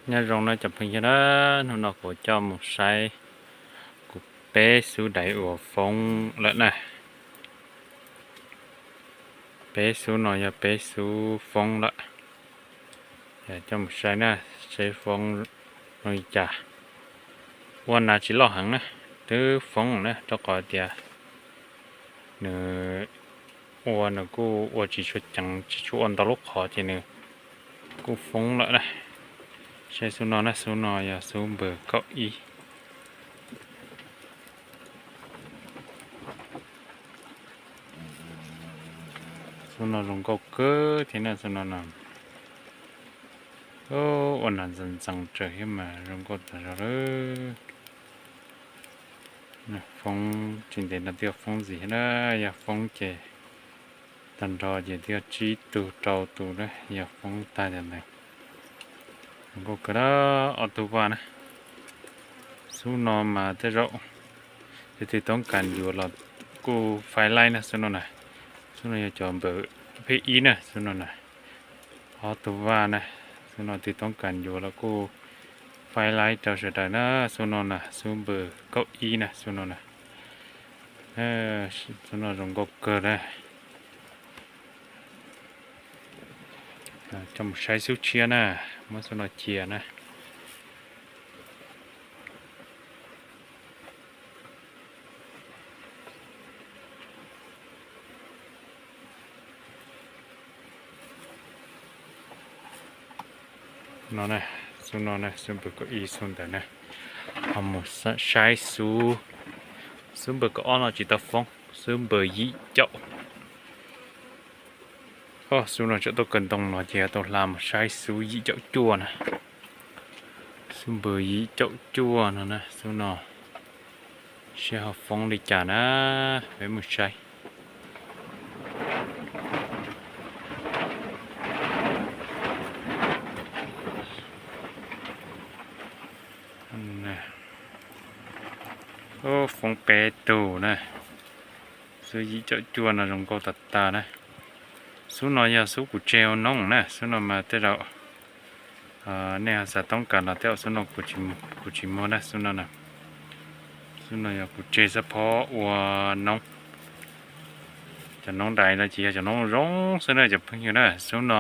Nyob zoo na cov phooj ywg na, hnub no kuv coj mus saib kuv peb xub daiv uas foob lawm na. Peb xub no yog peb xub foob lawm. Coj mus saib na, saib foob zoo li cas. Ua nas tsis loj heev na, twb foob na, rau qhov tias nws ua nws kuj ua tsis tshua ceev, tsis tshua ua ntau lub qhov ces nws kuj foob lawm na. Saib xub no na, xub no yog xub npawg kaum ib. Xub no zoo nkauj kawg thiab na, xub no no. Ua nas ntxees ntxees tsawv thiab mas zoo nkauj tas zog lawm. Foob tsis ntev no twb yog foob ntxiv thiab na, yog foob ces tag nrho ces twb yog tsib tug rau tus na, yog foob tag cov ntawd. Zoo nkauj kawg na, ob tug vaj na. Xub no mas tej zaum leej twg toob kas yuav los kuj faib laib na, xub no na. Xub no yog cov npawg phej ib na, xub no na. Ob tug vaj na, xub no twg toob kas yuav los kuj faib laib rau sawv daws na, xub no na, xub npawg kaum ib na, xub no na. Xub no zoo nkauj kawg na. Coj mus saib xub tshiab na, muab xub no cia na. No na, xub no na, xub npawg kaum ib xub ntawd na. Ho mus saib xub, xub npawg kaum ob no tsis tau foob, xub npawg yim caum. Xub no tseem tau kaw ntoo no ces tau hla mus saib xub yim caum cuaj na. Xub npawg yim caum cuaj no na, xub no seb ho foob li cas na, peb mus saib. Foob peb tug na. Xub yim caum cuaj no zoo nkauj tas tas na. Xub no yog xub kuv tseg ua noob na, xub no mas tej zaum nej ho xav toob kas los tej zaum xub no kuv tsis muag na, xub no na. Xub no yog kuv tseg xab phob ua noob. Cov noob daiv no ces yog cov noob zoo xwb na cov phooj ywg na. Xub no,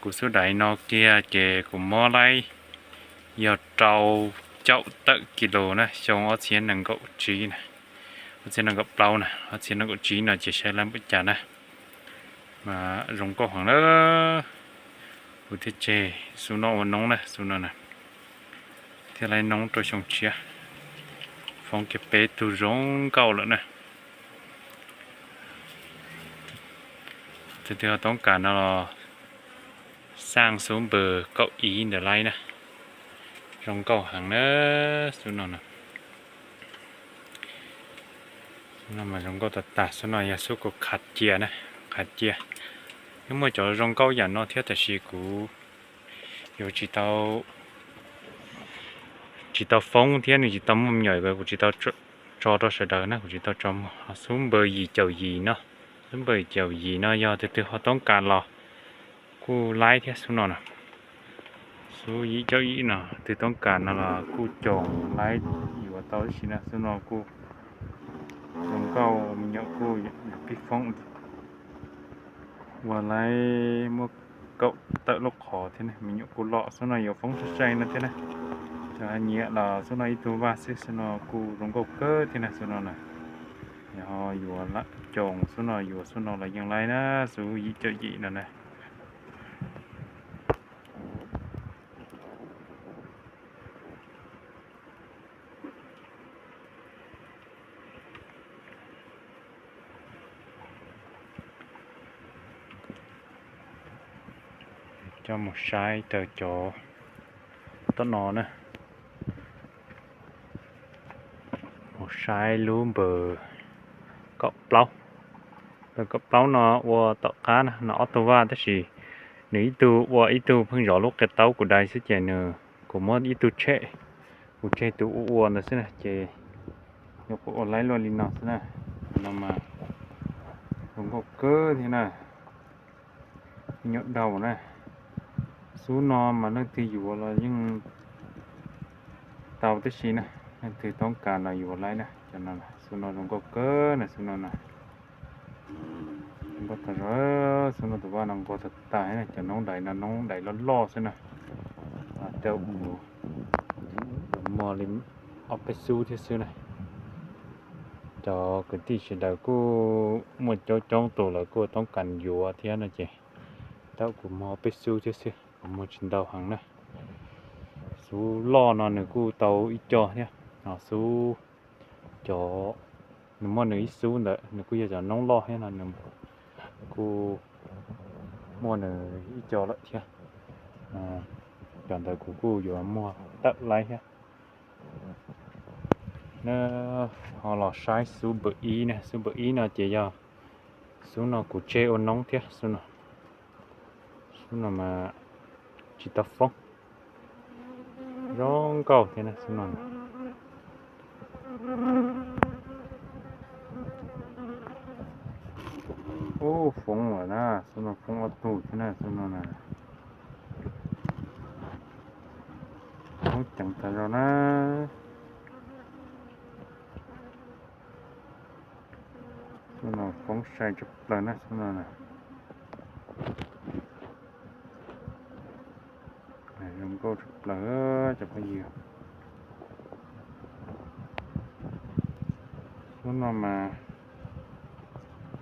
kuv xub daiv no kiag ces kuv mob laib yog rau caum tawm kis lus na, xyoo ob txhiab nees nkaum tsib na, ob txhiab nees nkaum plaub na, ob txhiab nees nkaum tsib no ces saib laib npaum cas na. Mas zoo nkauj heev na. Kuv thiaj tseg xub no ua noob na, xub no na, thiaj laib noob rau xyoo tshiab. Foob kiag peb tug zoo nkauj lawm na. Tus twg ho toob kas no los xaj xub npawg kaum ib ntawd laib na. Zoo nkauj heev na, xub no na. Xub no mas zoo nkauj tas tas, xub no yog xub kuv khav cia na, khav cia. Yeej muaj cov zoo nkauj yam no thiab tab sis kuv yuav tsis tau, tsis tau foob thiab nws tsis tau muaj me nyuam, kuv tsis tau tso rau sawv daws na, kuv tsis tau tso muag. Xub npawg yim caum yim no, xub npawg yim caum yim no yog tus twg ho toob kas los kuj laib thiab xub no na. Xub yim caum yim no twg toob kas no los kuj coom laib yuav tau ib si na, xub no kuj zoo nkauj, me nyuam kuj pib foob ua laib muaj kaum tawm lub qhov thiab, me nyuam kuj loj, xub no yuav foob sai sai no thiab na. Cov nyiam los xub no ib tug vaj xwb, xub no kuj zoo nkauj kawg thiab na, xub no na. Yog yuav coom xub no, yuav xub no los yeej laib na, xub yim caum yim no na. Coj mus saib rau cov tom no na. Mus saib lub npawg kaum plaub. Npawg kaum plaub no ua tom qab na, no ob tug vaj tab sis nws ib tug ua ib tug pheej zov lub qia taub kuv dai xwb ces nws, kuv muab ib tug tshem, kuv tseg tus ua ua ntawd xwb na ces yog kuv ua laib luaj li no xwb na. No mas zoo nkauj kawg thiab na. Me nyuam daug na, Xub no mas leej twg yuav los yeej tau tib si na, leej twg toob kas los yuav laib na. Cov no, xub no zoo nkauj kawg na, xub no na. Nkauj tag zog, xub no tus vaj no nquag tag tag na, cov noob dais no noob dais loj loj xwb na. Rau kuv muag li ob peb xub thiab xwb na. Cov kwv tij sawv daws kuj muaj coob coob tus lawv kuj toob kas yuav thiab no ces tau kuv muag ob peb xub thiab xwb, kuv muag tsis ntau heev na. Xub loj no nws kuj tau ib co thiab, xub cov nws muaj nws ib xub ntawd nws kuj yog cov noob loj thiab no nws kuj muaj nws ib co lawm thiab. Cov ntawd kuv kuj yuav muag tawm laib thiab. Neb ho los saib xub npawm ib na, xub npawm ib no ces yog xub no kuv tseg ua noob thiab xwb no. Xub no mas tsis tau foob, zoo nkauj thiab na xub no. Ub, foob lawm na, xub no foob ob tug thiab na xub no na. Foob ceev tas zog na. Xub no foob sai tshaj plaws na xub no na. Zoo nkauj tshaj plaws cov phooj ywg. Xub no mas,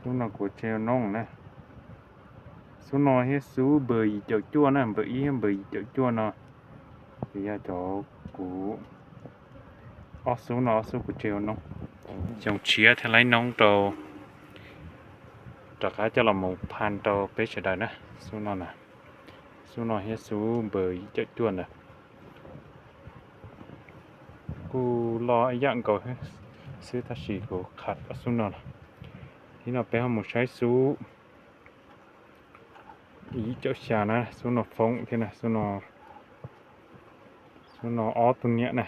xub no kuv tseg ua noob na. Xub no thiab xub npawm yim caum cuaj na, npawm ib thiab npawm yim caum cuaj no ces yog cov kuv, ob xub no ob xub kuv tseg ua noob. Xyoo tshiab thiaj laib noob rau, rov qab coj los mus phaj rau peb sawv daws na. Xub no na, xub no thiab xub npawm yim caum cuaj ntawd kuj loj ib yam nkaus xwb tab sis kuv qham ob xub no lawm. Thib no peb ho mus saib xub yim caum xya na, xub no foob thiab na, xub no ob tug niam na.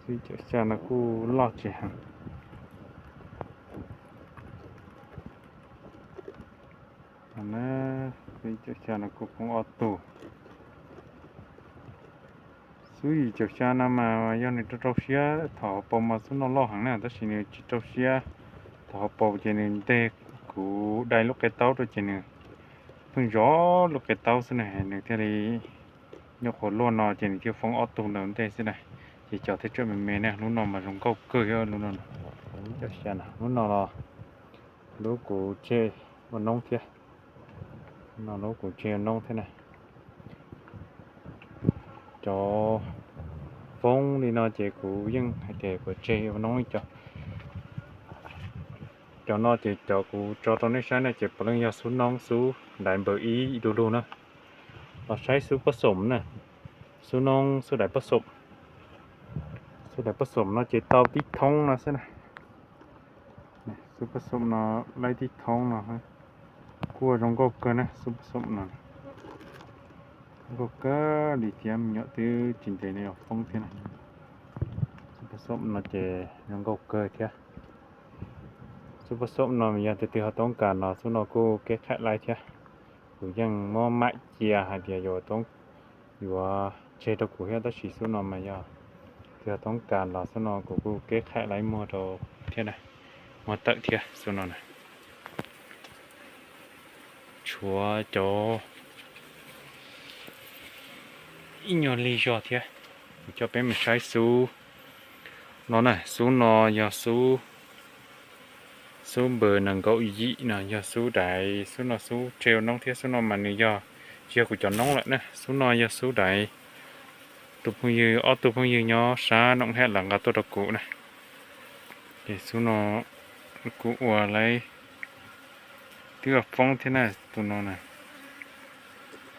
Xub yim caum xya no kuj loj tsis heev. Xub yim caum xya no kuj foob ob tug. Xub yim caum xya no mas yog nws rau rau siab thaum hauv paus mas xub no loj heev na, tab sis nws tsis rau siab thaum hauv paus ces nws nteg kuv dai lub qe taub rau ces nws pheej zov lub qe taub xwb na, nws thiaj li nyuam qhuav luaj no ces nws thiaj foob ob tug ntawd ntej xwb na. Ces cov thiaj tsawm me me na, lub no mas zoo nkauj kawg thiab lub no. Lub no los lub kuv tseg ua noob thiab, no lub kuv tseg ua noob thiab na. Cov foob li no ces kuv yeej hais tias kuv tseg ua noob ib co. Cov no ces cov kuv tso rau nej saib no ces puav leej yog xub noob xub dais npawm ib du lug na. Los saib xub pob xoom na, xub noob xub dais pob xoom. Xub dais pob xoom no ces tau tib thoob no xwb na. Xub pob xoom no laib tib thoob no kuj zoo nkauj kawg na, xub pob xoom no zoo nkauj kawg li thiab, me nyuam twb tsis ntev no yuav foob thiab na. Xub pob xoom no ces zoo nkauj kawg thiab. Xub pob xoom no yog tus twg ho toob kas los xub no kuj kev qham laib thiab. Kuv yeej muab maim cia hais tias yuav, yuav tseg rau kuv thiab, tab sis xub no mas yog tus twg ho toob kas los xub no kuv kuj kev qham laib muag rau thiab na, muag tawm thiab xub no na. Tshuav cov ib nyuag lig zog thiab, kuv coj peb mus saib xub no na. Xub no yog xub, xub npawg nees nkaum yim no yog xub dais, xub no xub tseg ua noob thiab. Xub no mas nws yog, tsis yog kuv cov noob lawm na, xub no yog xub dais. Tus phooj ywg, ob tug phooj ywg nyob sab Noom Hej lawv nqa tuaj rau kuv na. Ces xub no kuv ua laib twb foob thiab na, tus no na.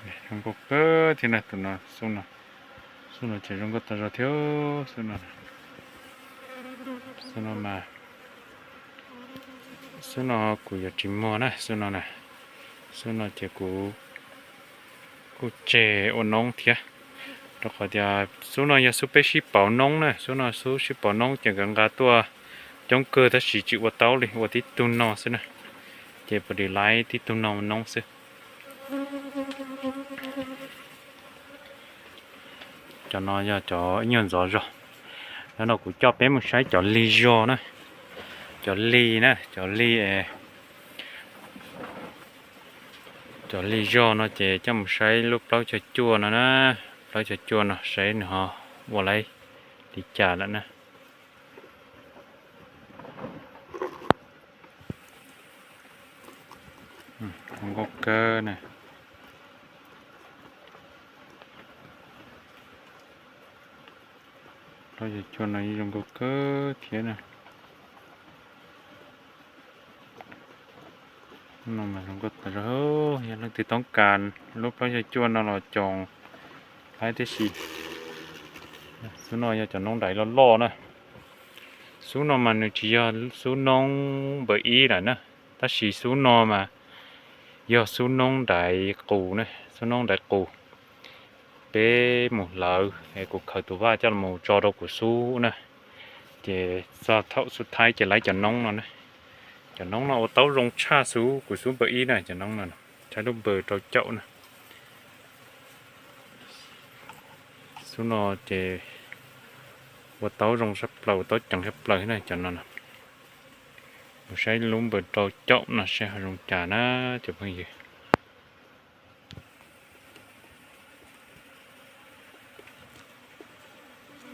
Zoo nkauj kawg thiab na tus no, xub no, xub no ces zoo nkauj tag zog thiab xub no. Xub no mas, xub no kuv yuav tsis muag na, xub no na. Xub no ces kuv kuj tseg ua noob thiab, rau qhov tias xub no yog xub peb sib pauv noob na, xub no xub sib pauv noob ces nkawd nqa tuaj coob kawg tab sis tsis ua taub li, ua tib tug no xwb na. ces puas dim laiv tib tug no noob xwb. Cov no yog cov ib nyuag ntxov zog. Hnub no kuv coj peb mus saib cov lig zog na. Cov lig na, cov lig, cov lig zog no ces coj mus saib lub plaub caug cuaj no na. Plaub caug cuaj no saib nws ho ua li cas lawm na. Zoo nkauj kawg na. Plaub caug cuaj no yeej zoo nkauj kawg thiab na. No mas zoo nkauj tas zog. Yog leej twg toob kas lub plaub caug cuaj no los coos laiv tib si. Xub no yog cov noob daiv loj loj na. Xub no mas nws tsis yog xub noob npawm ib lawm na, tab sis xub no mas yog xub noob daiv qus na, xub noob daiv qus. Peb mus hlawv es kuv khaws tus vaj coj los tso rau kuv xub na, ces txog thaum xub thaib ces laiv cov noob no na. Cov noob no ua taub zoo tshaj xub kuv xub npawm ib na, cov noob no, tshaj lub npawm rau caum na. Xub no ces ua taub zoo sab plaws, ua taub ceev sab plaws na cov no. Mus saib lub npawm rau caum no saib ho zoo cas na cov phooj ywg.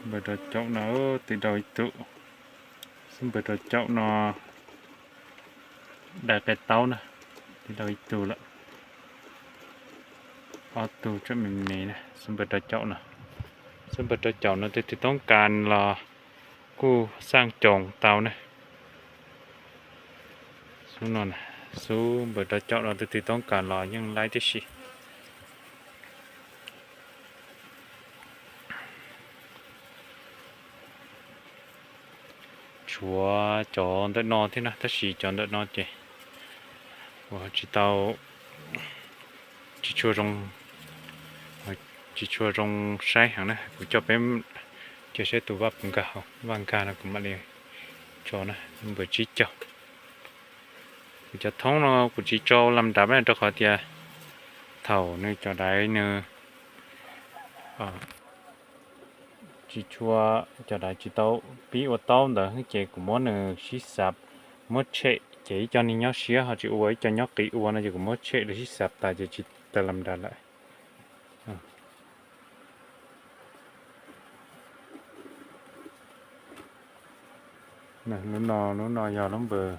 Npawm rau caum no twb dau ib tug. Xub npawm rau caum no dai qe taub na, twb dau ib tug lawm. Ob tug tsam me me na, xub npawm rau caum no. Xub npawm rau caum no twg twg toob kas los kuj xaj coos tau na. Xub no, xub npawm rau caum no twg twg toob kas los yeej laib tib si. Tshuav cov ntawm no thiab na, tab sis cov ntawm no ces kuv tsis tau, tsis tshua zoo, tsis tshua zoo saib heev na. Kuv coj peb cia saib tus vaj puas nkag, vaj nkag no kuv mam li tso na, npawm tsib caug. Kuv cov thoob no kuv tsis tso lam nrad rau qhov tias thaum nws cov daiv nws tsis tshua, cov daiv tsis tau pib ua taub ntawd ces kuv muab nws sib xav, muab tshem ces ib co nws nyob siab ho tsis ua, ib co nyob qis ua no ces kuv muab tshem rau sib xav tas ces tsis tau lam nrad lawm. Lub no, lub no yog lub npawm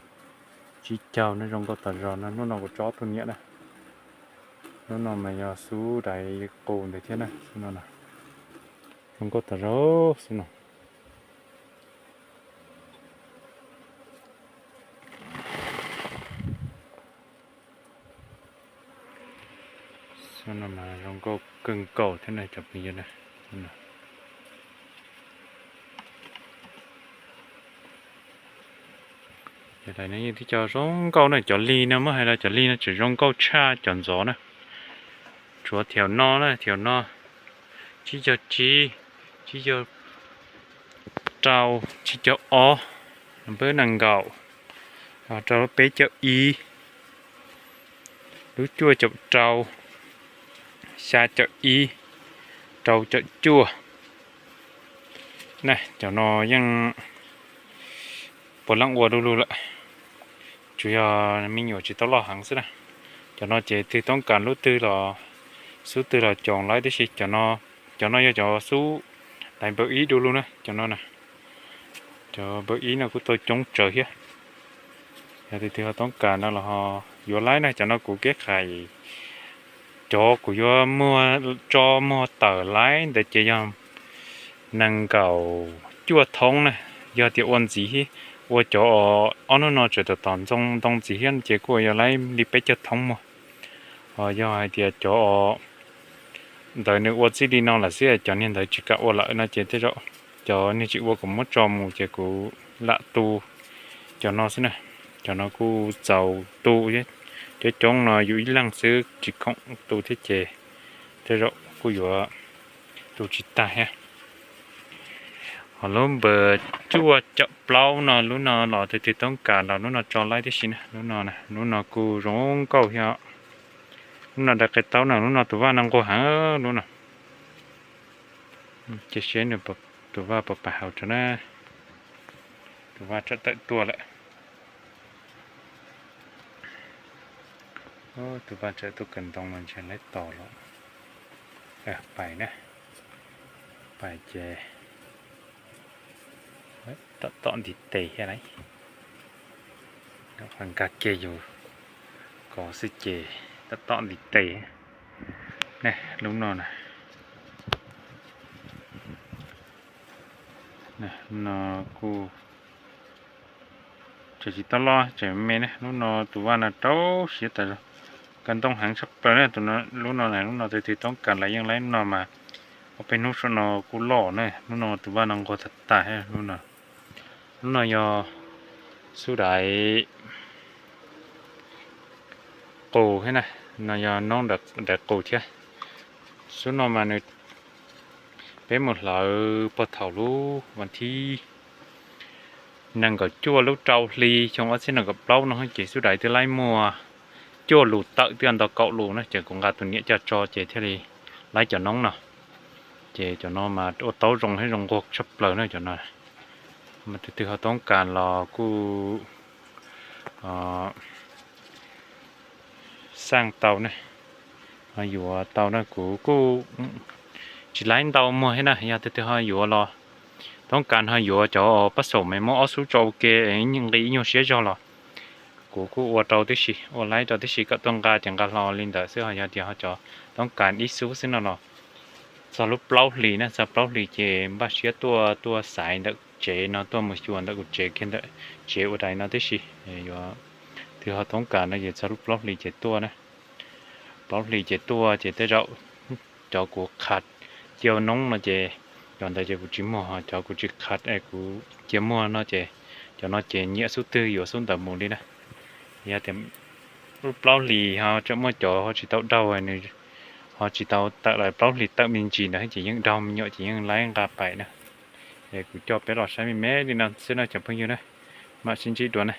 tsib caug, nws zoo nkauj tas zog na. Lub no kuv tso ob tug niam na. Lub no mas yog xub daiv qus ntawd thiab na, xub no. Zoo nkauj tas zog xwb no. Xub no mas zoo nkauj kawg nkaus thiab na cov phooj ywg na. Cov daiv no yeej tib co zoo nkauj na, cov lig no muab hais los cov lig no tseem zoo nkauj tshaj cov ntxov na. Tshuav thiaum no na, thiaum no tsib caug tsib, tsib caug rau, tsib caug ob, lub nees nkaum, rau lub peb caug ib, lub cuaj caum rau, xya caum ib, rau caum cuaj. Na, cov no yeej puav leej ua du lug lawm, tsuas yog me nyuam tsis tau loj heev xwb na. Cov no ces twg toob kas lub twg los xub twg los coos laib tib si. Cov no yog cov xub daiv npawm ib du lug na, cov no na. Cov npawm ib no kuj tau coob tsawv thiab. Yog tus twg ho toob kas no los ho yuav laib na. Cov no kuv keb khais, cov kuv yuav muag tso muag tawm laib ntawd ces yog nees nkaum cuaj thoob na. Yog tias ua ntxiv, ua cov ob hnub no tseem tom tom ntoo ntxiv thiab ces kuj yuav laib li peb caug thoob muag. Ho yog hais tias cov ntawd nws ua txij li no lawm xwb, cov niag ntawd tsis kam ua lawm no ces tej zaum cov niag tsis ua kuv muab tso mus ces kuv lam tu cov no xwb na. Cov no kuj txaus tu thiab, coob coob no yus ib leeg xwb tsis khoom tu thiab ces tej zaum kuj yuav tu tsis tag thiab. Lub npawb cuaj caum plaub no, lub no los twg twg toob kas los lub no tso laib tib si na. Lub no, lub no kuj zoo nkauj thiab. Lub no daim qe taub na, lub no tus vaj no nquag heev lub no. Cia seb nws, tus vaj puas pais hauv tso na. Tus vaj tseem tawm tuaj lawm. Tus vaj tseem tuaj kawm ntoo los ntshe laib tos los. Pais na, pais ces tom tom ntiv tes thiab lauj. Qhov nkag kiag yus kov xwb ces tom tom ntiv tes. Ne, lub no na, no kuj tseem tsis tau loj, tseem me ne. Lub no tus vaj no rau siab tas zog, kawm ntoo heev tshaj plaws ne. Lub no, lub no twg twg toob kas los yeej laib. Lub no mas ob peb hnub saum no kuj loj ne. Lub no tus vaj no nquag tag tag thiab lub no. Lub no yog xub daiv qus thiab na, no yog noob daiv qus thiab. Xub no mas nws, peb mus hlawv puag thaum lub vas thib nees nkaum cuaj lub rau hli xyoo ob txhiab nees nkaum plaub no ces xub daiv twb laib muaj cuaj lus tawm, twb nto kaum lus na, ces kuv nqa tus niam coj tso ces thiaj li laib cov noob no. Ces cov no mas ua taub zoo thiab zoo nquag tshaj plaws na cov no. Mas tus twg ho toob kas los kuj xaj tau ne, ho yuav tau na. Kuv kuj tsis laib ntau muag thiab na, yog tus twg ho yuav los toob kas ho yuav cov pab xaum me muab ob xub tso ua ke nqi ib nyuag siab zog los kuv kuj ua rau tib si, ua laib rau tib si kom tuaj nqa ces nqa hlo li ntawd xwb. Ho yog tias ho cov toob kas ib xub xwb no los txog lub plaub hlis na, txog plaub hlis ces npaj siab tuaj, tuaj xaiv ntawm tsev no tuaj mus xyuas ntawm kuv tsev kiag ntawm tsev ua dais no tib si. Yuav, tus ho toob kas no ces txog lub plaub hlis ces tuaj na. Plaub hlis ces tuaj ces tej zaum cov kuv qhav cia ua noob no ces cov ntawd ces kuv tsis muag, ho cov kuv tsis qhav es kuv cia muag no ces cov no ces nyiam xub twg yuav xub ntawd mus li na. Yog tias lub plaub hlis ho tseem muaj cov ho tsis tau daug, nws ho tsis tau tawm los plaub hlis tawm me ntsis ntawd ces yeej daug me nyuam ces yeej laib nqa pais na. Es kuv coj peb los saib me me li no xwb no cov phooj ywg na, mam sib ntsib dua na.